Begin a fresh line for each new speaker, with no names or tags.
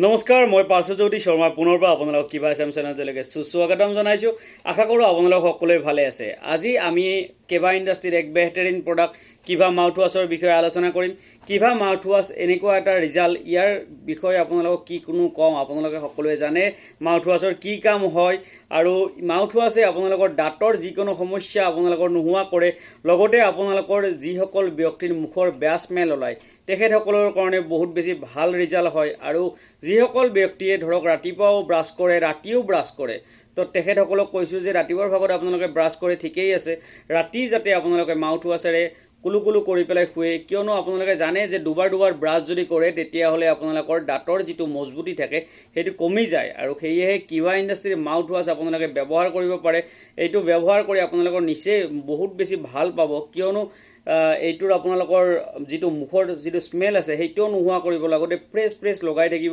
নমস্কাৰ, মই পাৰ্শ্বজ্যোতি শৰ্মা। পুনৰবাৰ আপোনালোকক কিবা এছ এম চেনেলটোলৈকে সুস্বাগতম জনাইছোঁ। আশা কৰোঁ আপোনালোক সকলোৱে ভালে আছে। আজি আমি কেবা ইণ্ডাষ্ট্ৰীৰ এক বেহতেৰিন প্ৰডাক্ট কিভা মাউথৱাছৰ বিষয়ে আলোচনা কৰিম। কিভা মাউথৱাছ এনেকুৱা এটা ৰিজাল্ট, ইয়াৰ বিষয়ে আপোনালোকক কি কোনো কম, আপোনালোকে সকলোৱে জানে মাউথৱাছৰ কি কাম হয়। আৰু মাউথৱাছে আপোনালোকৰ দাঁতৰ যিকোনো সমস্যা আপোনালোকৰ নোহোৱা কৰে। লগতে আপোনালোকৰ যিসকল ব্যক্তিৰ মুখৰ বেয়া স্মেল ওলায়, তেখেতসকলৰ কাৰণে বহুত বেছি ভাল ৰিজাল্ট হয়। আৰু যিসকল ব্যক্তিয়ে ধৰক ৰাতিপুৱাও ব্ৰাছ কৰে, ৰাতিও ব্ৰাছ কৰে, তো তেখেতসকলক কৈছোঁ যে ৰাতিপুৱাৰ ভাগত আপোনালোকে ব্ৰাছ কৰে ঠিকেই আছে, ৰাতি যাতে আপোনালোকে মাউথ ৱাছেৰে কুলু কুলু কৰি পেলাই শুৱে। কিয়নো আপোনালোকে জানে যে দুবাৰ দুবাৰ ব্ৰাছ যদি কৰে, তেতিয়াহ'লে আপোনালোকৰ দাঁতৰ যিটো মজবুতি থাকে, সেইটো কমি যায়। আৰু সেয়েহে কিভা ইণ্ডাষ্ট্ৰীৰ মাউথ ৱাছ আপোনালোকে ব্যৱহাৰ কৰিব পাৰে। এইটো ব্যৱহাৰ কৰি আপোনালোকৰ নিচেই বহুত বেছি ভাল পাব। কিয়নো এইটোৰ আপোনালোকৰ যিটো মুখৰ যিটো স্মেল আছে, সেইটোও নোহোৱা কৰিব, লগতে ফ্ৰেছ ফ্ৰেছ লগাই থাকিব।